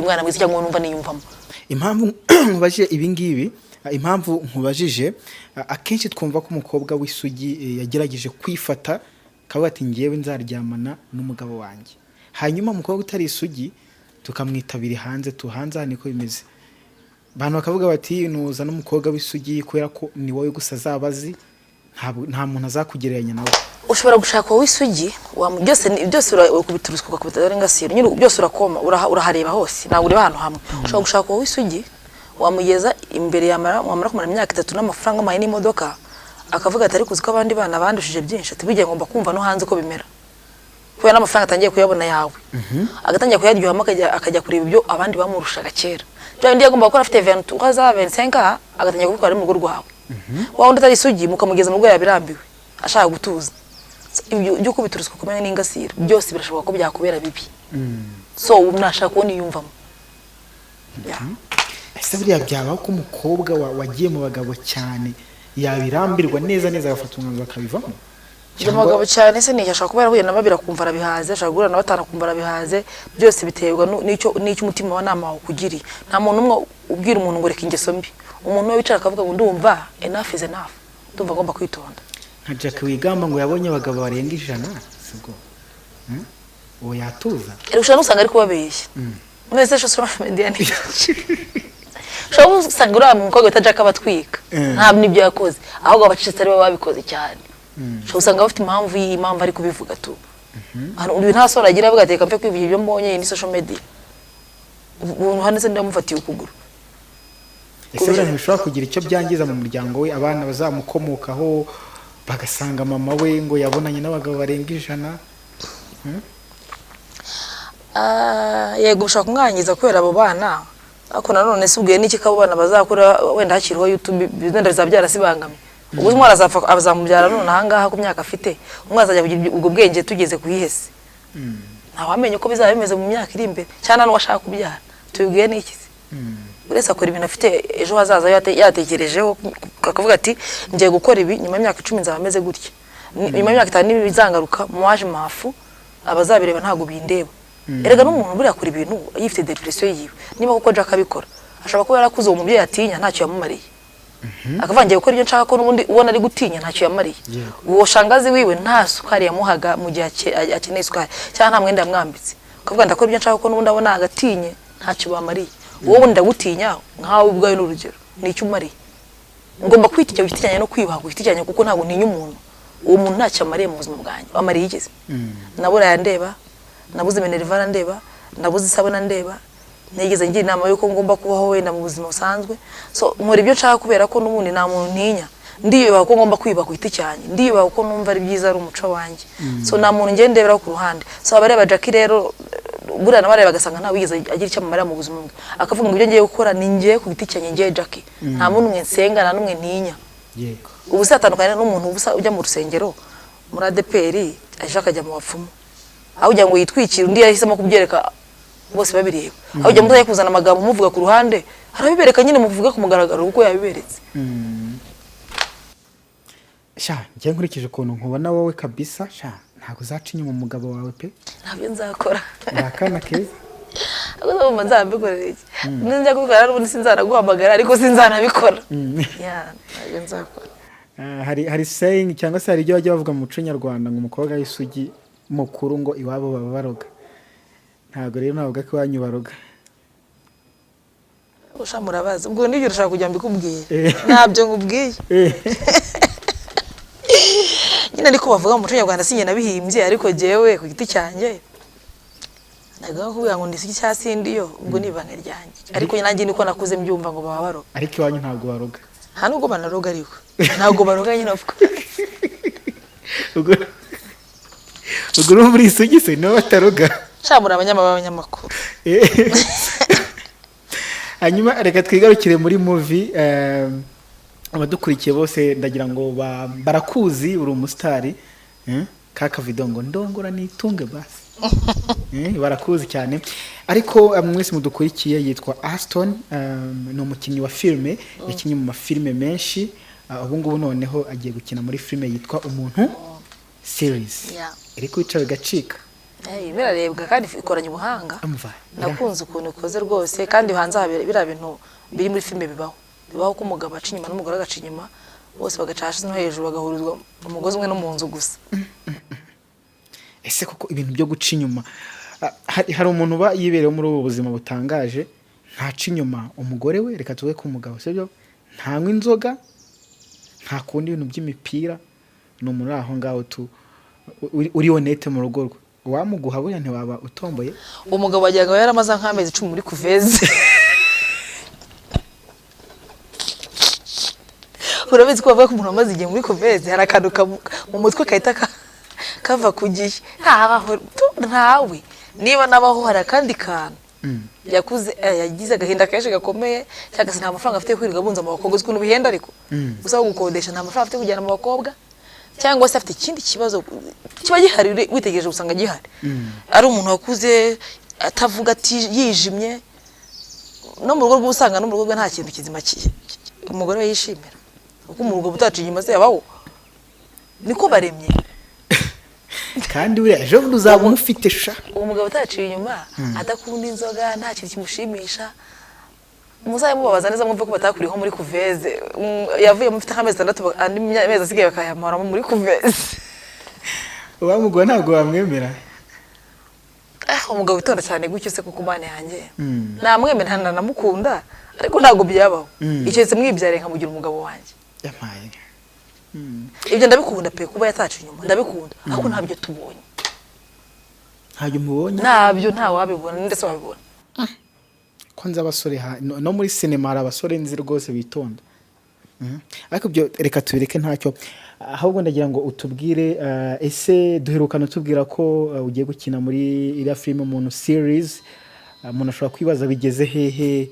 umwana mwiza cyangwa numva niyumvamo. Impamvu nkubajije ibi ngibi, impamvu nkubajije, akenshi twumva ko umukobwa w'isugi yagerageje kwifata, akavuga ati: "Ngewe nzaryamana n'umugabo wanjye." Hanyuma umukobwa utari isugi tukamwitabira hanze, tuhanze aha niko bimeze. Abantu bakavuga bati: "Nuza n'umukobwa w'isugi kubera ko ni wowe gusa azaba azi, nta muntu azakugereranya nawe." Ushobora gushaka wowe isugi, byose byose ukubita urusyo, ugakubita ingasire nyine, byose urakoma, urahareba hose, ntabwo ureba ahantu hamwe. Ushobora gushaka wowe isugi, wamugeza imbere, yamara wamara kumara imyaka 3 n'amafaranga amaye n'imodoka, akavuga ati: "Ariko uzi ko abandi bana bandushije byinshi?" Ati: "Burya ngomba kumva no hanze uko bimera." Kubera n'amafaranga atangiye kuyabona yawe, agatangira kuyaryohamo, akajya kureba ibyo abandi bamurushaga kera, bya bindi yagomba gukora afite 23 za 25, agatangira kubikora ari mu rugo rwawe. Wa wundi atari isugi, mukamugeza mu rugo yabirambiwe, ashaka gutuza. So, ibyo byo kubita urusyo kumenya n'ingasire byose birashoboka ko byakubera bibi. So ubu nashaka kubona iyumvamo. Yeah. Ese buriya byabaho ko umukobwa wagiye mu bagabo cyane yabirambirwa neza neza, agafata umwanzuro akabivamo? Njye mu bagabo cyane se ni ashobora kuba yarahuye na babiri akumva arabihaze, ashobora guhura na batanu akumva arabihaze. Byose biterwa n'icyo umutima wa nama wawukugiriye. Nta muntu umwe ubwira umuntu ngo reka ingeso mbi. Umuntu we wicara akavuga ngo: "Ndumva enough is enough, ndumva ngomba kwitonda." Nka Jack wigamba ngo yabonye abagabo barenga 100, sibwo? Uwo yatuza? Rero ushobora no gusanga ari kubabeshya. Mwese social media ni ushobora gusanga uriya mukobwa bita Jack abatwika, nta n'ibyo yakoze, ahubwo abacecetse aribo babikoze cyane. Ushobora gusanga bafite impamvu y'impamvu ari kubivuga tu. Hano uyu nta soni agira, avuga ati: "Reka mfe kwivugira ibyo mbonye." Iyi ni social media. Ubu hano se ndamufatiye ukuguru. Ese buriya ntibishobora kugira icyo byangiza mu muryango we, abana bazamukomokaho bagasanga mama we ngo yabonanye n'abagabo barenga 100? Ah, yego, bishobora kumwangiza kubera abo bana, ariko nanone si ubwiye n'iki ko abo bana bazakura wenda hakiriho YouTube, wenda bizaba byarasibangamye. Ubwo umwana azapfa azamubyara none ahangaha ku myaka afite, umwana azajya kugira ubwo bwenge tugeze ku yihese? Ntawamenya uko bizaba bimeze mu myaka iri imbere, cyangwa n'uwo ashaka kubyara. Tubibwiye n'iki se? Buri wese akora ibintu afite ejo hazaza yatekerejeho, akavuga ati: "Ngiye gukora ibi, nyuma y'imyaka 10 nzaba meze gutya. Nyuma y'imyaka 5 n'ibizangaruka muwaje mafu abazabireba ntabwo bindeba." Erega n'umuntu buriya akora ibintu yifite depression yiwe. Niba koko Jack abikora, ashobora kuba yarakuze uwo mubyeyi atinya ntacyo yamumariye, akavuga: "Ngiye gukora ibyo nshaka," ko n'ubundi ubona ari gutinya ntacyo yamariye. Uwo shangazi wiwe nta sukari yamuhaga mu gihe akeneye isukari, cyangwa nta mwenda yamwambitse, akavuga: "Ndakora ibyo nshaka ko n'ubundi abona agatinye ntacyo bamariye." Wowe ubundi ndagutinya nkawe ubwawe ni urugero, ni icyo umariye. Ngomba kwitinya ku giti cyanjye no kwiyubaha ku giti cyanjye, kuko ntabwo ntinya umuntu. Uwo muntu ntacyo amariye mu buzima bwanjye. Amariye igeze nabura yandeba, nabuze minerval andeba, nabuze isabune andeba, nigeze ngira inama y'uko ngomba kubaho wenda mu buzima busanzwe. So nkora ibyo nshaka kubera ko n'ubundi nta muntu ntinya. Ndiyubaha ko ngomba kwiyubaha ku giti cyanjye, ndiyubaha ko numva ari byiza, ari umuco wanjye. So nta muntu ngenda ndebera ku ruhande. So abareba Jackie rero, buriya nawe areba agasanga ntawe wigeze agira icyo amumarira mu buzima bwe, akavuga ngo: "Ibyo ngiye gukora ni ngiye ku giti cyanjye, ngiye Jackie, nta muntu umwe nsenga, nta n'umwe ntinya." Ubu se atandukanye n'umuntu ubusa ujya mu rusengero muri ADEPR, ejo akajya mu bapfumu, aho kugira ngo yitwikire, undi yahisemo kubyereka. Bose babireba, aho ujya muzajya kuzana amagambo muvuga ku ruhande, arabibereka nyine, muvuge ku mugaragaro kuko yabiberetse. Sha, njye nkurikije ukuntu nkubona wowe kabisa, sha, ntabwo uzaca inyuma umugabo wawe pe. Ntabyo nzakora. Uri akana keza. Ahubwo ndumva nzabikorera iki? Ninjya kubikora n'ubundi sinzanaguhamagara, ariko sinzanabikora. Yeah, ntabyo nzakora. Hari saying cyangwa se hari ibyo bajya bavuga mu muco nyarwanda ngo umukobwa w'isugi mukuru ngo iwabo baba baroga. Ntabwo rero navuga ko iwanyu baroga. Usha, murabazi ubwo nibyo urashaka kugira ngo mbikubwiye? Eh. Ntabyo nkubwiye nyine, ariko bavuga mu muco nyarwanda, sinjye nabihimbye, ariko jyewe ku giti cyanjye ntabwo kubwira ngo ndi isugi cyangwa sindi yo, ubwo ni ibanga ryanjye, ariko nanjye niko nakuze mbyumva ngo baba baroga. Ariko iwanyu ntabwo baroga. Nta nubwo banaroga, ariko ntabwo baroga nyine, of course. Ubwo urumva uri isugi se niba bataroga? Sha, muri abanyamakuru. Hanyuma reka twigarukire muri movie. Abadukurikiye bose ndagira ngo barakuzi, uri umusitari, ka kavido ngo ndongora nitunge basi. Barakuzi cyane, ariko mwese mudukurikiye yitwa Aston, ni umukinnyi wa filime, yakinnye mu mafilime menshi. Ubu ngubu noneho agiye gukina muri filime yitwa Umuntu series. Iri kwica bigacika. Eh, birarebwa kandi ikoranye ubuhanga. Umva. Nakunze ukuntu ikoze rwose, kandi hanze aha biriya bintu biri muri filime bibaho, bibaho ko umugabo aca inyuma n'umugore agaca inyuma, bose bagaca hasi no hejuru, bagahurizwa umugozi umwe no mu nzu gusa. Ese koko ibintu byo guca inyuma, hari umuntu uba yibereyeho muri ubu buzima butangaje, ntaca inyuma umugore we, reka tuve ku mugabo, sibyo, ntanywa inzoga, ntakunda ibintu by'imipira, ni umuntu uri aho ngaho tu uri honnête mu rugo rwe, wamuguha buriya ntiwaba utomboye? Uwo mugabo wagira ngo yaramaze nk'amezi 10 muri couveuse. Urabizi ko bavuga ko umuntu wamaze igihe muri couveuse hari akantu mu mutwe kahita kava ku gihe. Ntabaho ntawe, niba nabaho hari akandi kantu yakuze, yagize agahinda kenshi gakomeye, cyangwa se nta mafaranga afite yo kwirirwa abunza mu bakobwa. Uzi ukuntu bihenda, ariko gusa gukodesha, nta mafaranga afite yo kujyana mu bakobwa, cyangwa se afite ikindi kibazo kiba gihari, witegereje usanga gihari, ari umuntu wakuze atavuga, ati yijimye no mu rugo rwe, usanga no mu rugo rwe nta kintu kizima umugore we yishimira, kuko mu rugo butaca inyuma se yabaho, niko baremye. Kandi buriya ejo bundi uzaba umufite sha. Uwo mugabo utaciye inyuma, adakunda inzoga, nta kintu kimushimisha, muzabe mubabaza neza mwumve ko batakuriyeho muri couveuse. Yavuyemo mufite nk'amezi 6, andi mezi asigaye bakayamaramo muri couveuse. Uwamuguha ntabwo wamwemera? Ah, umugabo witonda cyane gutyo se kuko Mana yanjye, namwemera, ntanamukunda, ariko ntabwo byabaho. Icyo mwibyariye nkamugira umugabo wanjye. Yampaye. Ibyo ndabikunda pe, kuba yataca inyuma ndabikunda, ariko ntabyo tubonye. Ntabyo mubonye? Ntabyo, nta wabibona, ndetse wabibona. Ko nzi abasore no muri sinema hari abasore nzi rwose bitonda. Ariko ibyo reka tubireke, ntacyo. Ahubwo ndagira ngo utubwire, ese duherukana utubwira ko ugiye gukina muri iriya filime Umuntu series. Umuntu ashobora kwibaza bigeze hehe?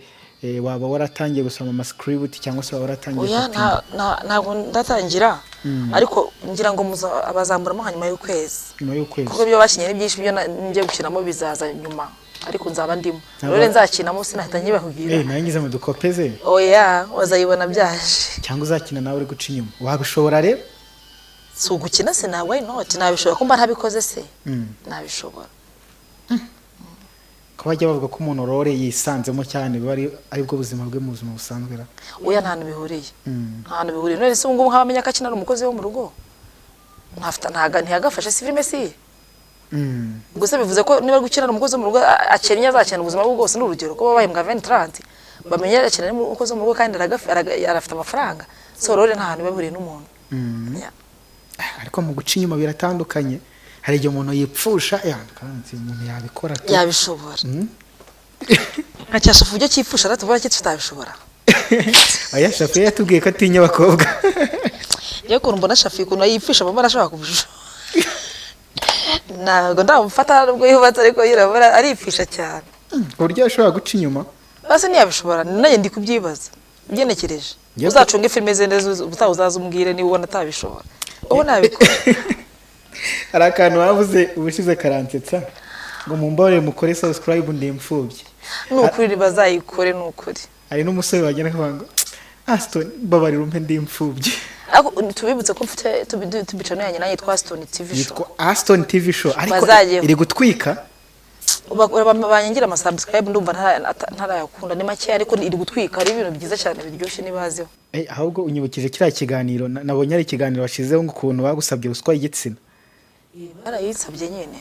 Waba waratangiye gusoma amascript cyangwa se waba waratangiye Oya. gutinda? Ntabwo ndatangira, ariko ngira ngo abazamuramo hanyuma y'ukwezi. Nyuma y'ukwezi. Kuko ibyo bakinye ni byinshi, ibyo ngiye gukinamo bizaza nyuma, ariko nzaba ndimo. Ntabwo- Rero nzakinamo sinahita nyibakubwira. Nayo ngize mu dukopeze. Oya, wazayibona byaje. Cyangwa uzakina nawe uri guca inyuma, wabishobora rero? Si ugukina se, ntabwo why not, nabishobora ko mba ntabikoze se, nabishobora. Ko bajya bavuga ko umuntu role yisanzemo cyane biba ari bwo buzima bwe mu buzima busanzwe ra? Oya, nta hantu bihuriye, nta hantu bihuriye. None se ubu ngubu nk'abamenya ko akina ari umukozi wo mu rugo, ntafite ntaga ntiyagafashe si filime si ye? Gusa bivuze ko niba ari gukina ari umukozi wo mu rugo, akennye azakina ubuzima bwe bwose? Ni urugero ko baba bahembwa 20 30, bamenye akina ari umukozi wo mu rugo kandi arafite amafaranga, so role nta hantu biba bihuriye n'umuntu. Yeah. Ariko mu guca inyuma biratandukanye, hari igihe umuntu yipfusha ya kandi umuntu yabikora tu. Yabishobora nka cyashafu, ibyo cyipfusha rero tuvuga ko tutabishobora. Oya, Shafi yatubwiye ko atinya abakobwa. Njyewe ukuntu mbona Shafi, ukuntu yipfisha, mama arashobora kubishobora, ntabwo ndamufata nubwo yubatse, ariko yirabura aripfisha cyane. Ku buryo ashobora guca inyuma. Basi ntiyabishobora, nanjye ndi kubyibaza ugenekereje. Uzacunge filime ze neza, ubutaha uzaza umbwire niba ubona atabishobora, ubu nabikora. Hari akantu wavuze ubushize karansetsa. Ngo mumbabarire mukore subscribe, ndi imfubyi. Ni ukuri, bazayikore, ni ukuri. Hari n'umusore wagenda akavuga ngo: "Aston, mbabarira umpe, ndi imfubyi." Ariko tubibutse ko mfite tubicano yanjye nanjye yitwa Aston TV Show. Yitwa Aston TV Show, ariko Bazajyeho. iri gutwika. Banyangira ama subscribe, ndumva ntarayakunda, ni make, ariko iri gutwika. Hari ibintu byiza cyane biryoshye, nibazeho. Ahubwo unyibukije kiriya kiganiro nabonye ari ikiganiro washyizeho ngo ukuntu bagusabye ruswa y'igitsina. Barayinsabye nyine,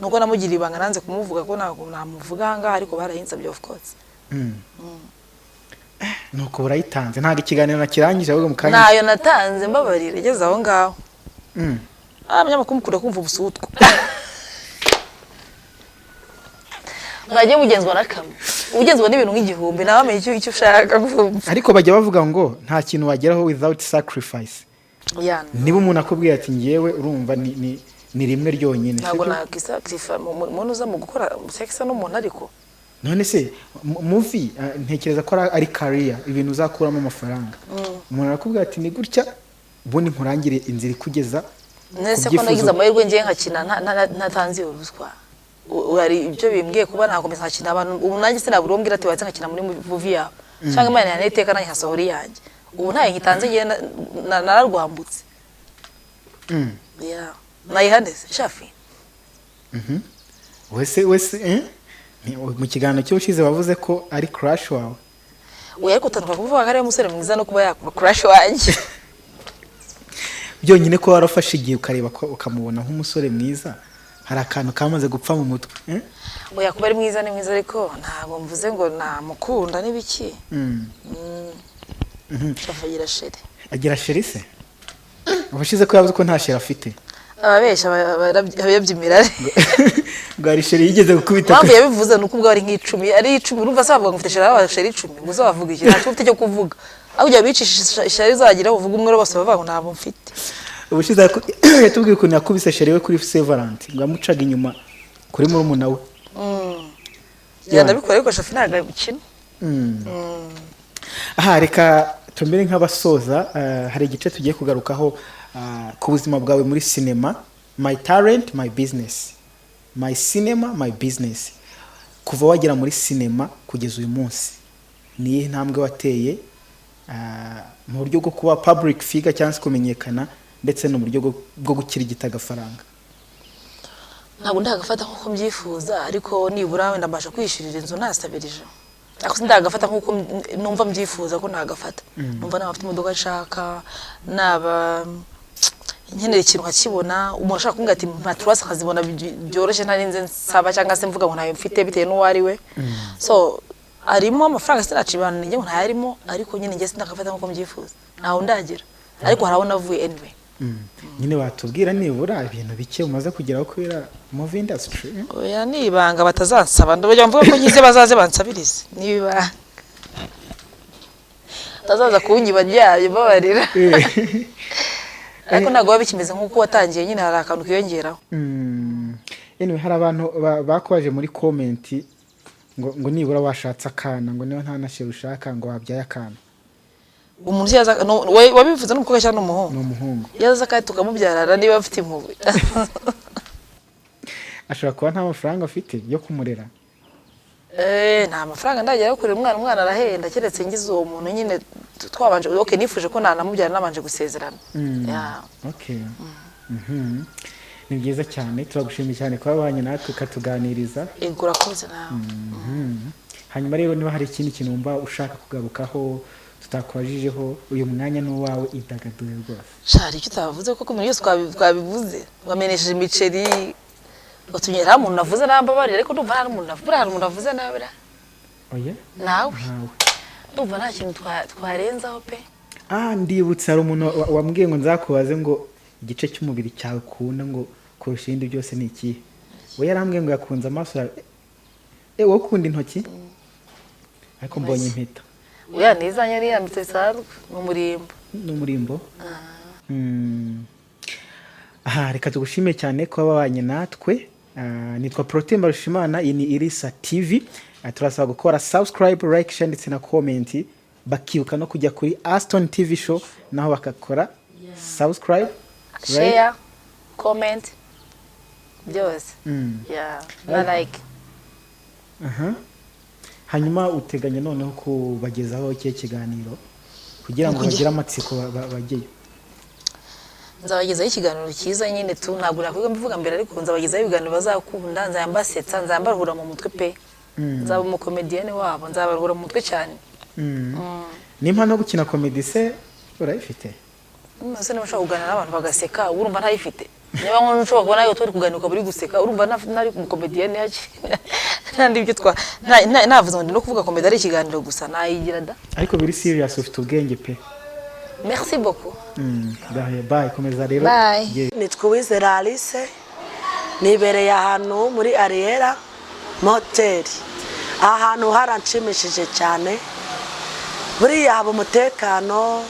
nuko namugiriye ibanga, nanze kumuvuga ko ntabwo namuvuga aha ngaha, ariko barayinsabye, of course. Nuko burayitanze, ntabwo ikiganiro nakirangije, ahubwo mu kanya. Ntayo natanze, mbabarira, igeze aho ngaho. Ah, abanyamakuru mukunda kumva ubusutwa, mwagiye mugenzwa na kamwe, ugenzwa n'ibintu nk'igihumbi, nawe amenya icyo ushaka kumva. Ariko bajya bavuga ngo nta kintu wageraho without sacrifice. Niba umuntu akubwiye ati ngewe urumva ni rimwe ryonyine, Ntabwo sibyo? Nakisacrifice umuntu uza mu gukora sex n'umuntu, ariko None se movie, ntekereza ko ari career, ibintu uzakuramo amafaranga. Umuntu arakubwira ati ni gutya, ubundi nkurangire inzira ikugeza Nese ku ko nagize byifuzo. amahirwe ngiye nkakina ntatanze iyo ruswa. Hari ibyo bimbwiye kuba nakomeza nkakina abantu. Ubu nanjye sinabura uwo mbwira ati watse nkakina muri movie yawe, cyangwa Imana yaniteka nanjye nkasohora iyanjye. Ubu ntayo nkitanze, ngiye nararwambutse. Yeah. Nayihaneze shafi. Wese eh? Mu kiganiro cy'ubushize wavuze ko ari crush wawe. Oya, ariko utandukana kuvuga ko ari umusore mwiza no kuba yakuba crush wanjye. Byonyine ko warafashe igihe ukareba ko ukamubona nk'umusore mwiza, hari akantu kamaze gupfa mu mutwe, eh? Oya, kuba ari mwiza ni mwiza, ariko ntabwo mvuze ngo namukunda n'ibiki. Shafi agira chéri. Agira chéri se? Ubushize ko yavuze ko nta chéri afite. Ababeshya abayobya imirare. Ngo hari chéri yigeze gukubita. Impamvu yabivuze ni uko ubwo ari nk'icumi, ari icumi. Urumva se bavuga ngo mfite chéri, aba chéri 10, ngo uze wavuga iki? Ntacyo ufite cyo kuvuga. Aho ujya bicisha ishyari uzagira uvuga umwe, bose bavuga ngo ntabwo mfite. Ubushize yatubwiye ukuntu yakubise chéri we kuri Saint Valentin, ngo yamucaga inyuma kuri murumuna we. Yeah, ndabikora, ariko Shafi ntabwo abikina. Aha reka tumere nk'abasoza. Hari igice tugiye kugarukaho ku buzima bwawe muri sinema, my talent, my business, my cinema, my business. Kuva wagera muri sinema kugeza uyu munsi, ni iyihe ntambwe wateye mu buryo bwo kuba public figure cyangwa se kumenyekana, ndetse no mu buryo bwo gukirigita agafaranga? Ntabwo ndagafata nk'uko mbyifuza, ariko nibura wenda mbasha kwiyishyurira inzu ntasabirije. Ariko sindagafata nk'uko numva mbyifuza ko nagafata. Numva naba mfite imodoka nshaka, naba nkenera ikintu nkakibona, umuntu ashaka kumbwira ati mpa turasi nkazibona byoroshye, ntarinze nsaba cyangwa se mvuga ngo ntayo mfite bitewe n'uwo ari we. So arimo amafaranga, sinaca ibintu nijye ngo ntayarimo, ariko nyine njye sindagafata nk'uko mbyifuza, ntaho ndagera, ariko hari aho navuye anyway. Nyine watubwira nibura ibintu bike umaze kugeraho kubera movie industry, eh? Oya, ni ibanga, batazansaba. Ndabagira mvuga ko ngize bazaze bansabirize, ni ibanga, batazaza kunyiba ryayo, babarira. Ariko ntabwo biba bikimeze nk'uko watangiye nyine, hari akantu kiyongeraho. Anyway, hari abantu bakubaje muri comment ngo nibura washatse akana, ngo niba nta na chéri ushaka, ngo wabyaye akana. Umuntu yaza no, wabivuze n'umukobwa cyangwa n'umuhungu? Ni umuhungu. Yaza kandi tukamubyarana niba afite impuhwe. Ashobora kuba nta mafaranga afite yo kumurera. Nta mafaranga ndagera yo kurera umwana, umwana arahenda, keretse ngize uwo muntu nyine twabanje. Okay, nifuje ko nanamubyara nabanje gusezerana. Yeah. Okay. Ni byiza cyane, turagushimiye cyane kuba wabanye natwe ukatuganiriza. Yego, urakoze nawe. Hanyuma rero, niba hari ikindi kintu wumva ushaka kugarukaho tutakubajijeho, uyu mwanya ni uwawe, idagadure rwose. Shari, icyo utavuze koko, ibintu byose twabivuze, wamenesheje imiceri, watumye nta muntu navuze nambabarira, ariko ndumva nta n'umuntu navuze, hari umuntu navuze nabi ra? Oya. Nawe. Ntawe. Ndumva nta kintu twarenzaho pe. Ah, ndibutse, hari umuntu wambwiye ngo nzakubaze ngo igice cy'umubiri cyawe ukunda ngo kurusha ibindi byose ni ikihe? We yarambwiye ngo yakunze amaso yawe. Wowe ukunda intoki, ariko mbonye impeta. Oya, nizanye niyambitse bisanzwe, ni umurimbo. Ni umurimbo. Aha reka tugushime cyane kuba wabanye natwe. Nitwa Protais Mbarushimana, iyi ni Irisa TV. Turasaba gukora subscribe, like, share ndetse na comment, bakibuka no kujya kuri Aston TV Show naho bagakora subscribe, like. Share, comment. Byose. Yeah, na like. Aha. Hanyuma uteganya noneho kubagezaho ikihe kiganiro kugira ngo bagire amatsiko bajyeyo? Nzabagezaho ikiganiro cyiza nyine tu. Ntabwo nakwiga mbivuga mbere, ariko nzabagezaho ibiganiro bazakunda, nzambasetsa, nzambaruhura mu mutwe pe. Nzaba umukomediyene wabo, nzabaruhura mu mutwe cyane. Ni impano yo gukina comedy se urayifite? Ese niba ushobora kuganira n'abantu bagaseka, urumva ntayifite? Niba nshobora kubona nawe turi kuganira ukaba uri guseka, urumva ntari umukomediyene hake? Nta ibyo twa navuze ngo ndi no kuvuga comedy ari ikiganiro gusa, nayigira da. Ariko biri serious, ufite ubwenge pe. Merci beaucoup. Bye, komeza rero. Bye. Nitwa Uwizera Alice, nibereye ahantu muri Ariyera Moteri. Aha hantu haranshimishije cyane. Buriya haba umutekano,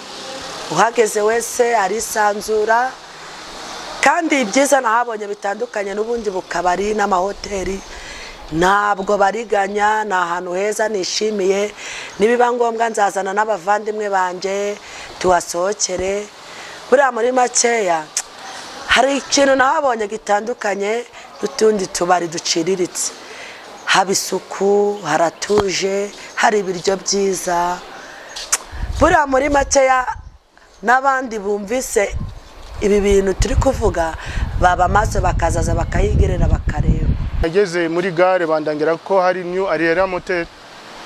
uhageze wese arisanzura, kandi ibyiza nahabonye bitandukanye n'ubundi bukabari n'amahoteli. Ntabwo bariganya, ni ahantu heza nishimiye. Nibiba ngombwa nzazana n'abavandimwe banjye tuhasohokere. Buriya muri makeya hari ikintu nahabonye gitandukanye n'utundi tubari duciriritse. Haba isuku, haratuje, hari ibiryo byiza. Buriya muri makeya n'abandi bumvise ibi bintu turi kuvuga baba maso, bakazaza bakayigerera, bakareba. Nageze muri gare bandangira ko hari New Ariera Motel.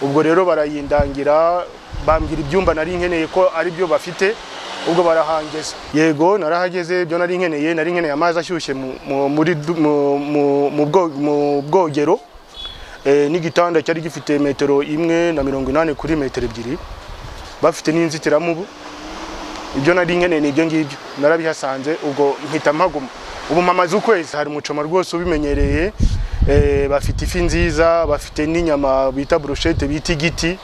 Ubwo rero barayindangira, bambwira ibyumba nari nkeneye ko ari byo bafite, ubwo barahangeza. Yego, narahageze. Ibyo nari nkeneye amazi ashyushye mu bwogero, n'igitanda cyari gifite metero 1.80 kuri metero 2, bafite n'inzitiramubu. Ibyo nari nkeneye ni ibyo ngibyo, narabihasanze, ubwo mpita mpaguma. Ubu mpamaze ukwezi. Hari umucoma rwose ubimenyereye, bafite ifi nziza, bafite n'inyama bita brochette, bita igiti.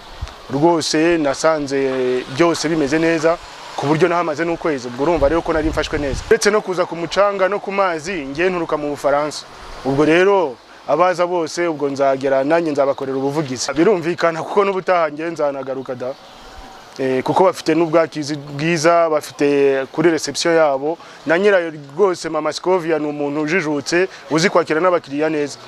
Rwose nasanze byose bimeze neza ku buryo nahamaze n'ukwezi. Ubwo urumva rero ko nari mfashwe neza. Uretse no kuza ku mucanga no ku mazi, ngiye nturuka mu Bufaransa. Ubwo rero abaza bose, ubwo nzagera nanjye nzabakorera ubuvugizi, birumvikana, kuko n'ubutaha ngiye nzanagaruka da. Kuko bafite n'ubwakizi bwiza, bafite kuri reception yabo na nyirayo rwose, mama Scovia, ni umuntu ujijutse uzi kwakira n'abakiriya neza.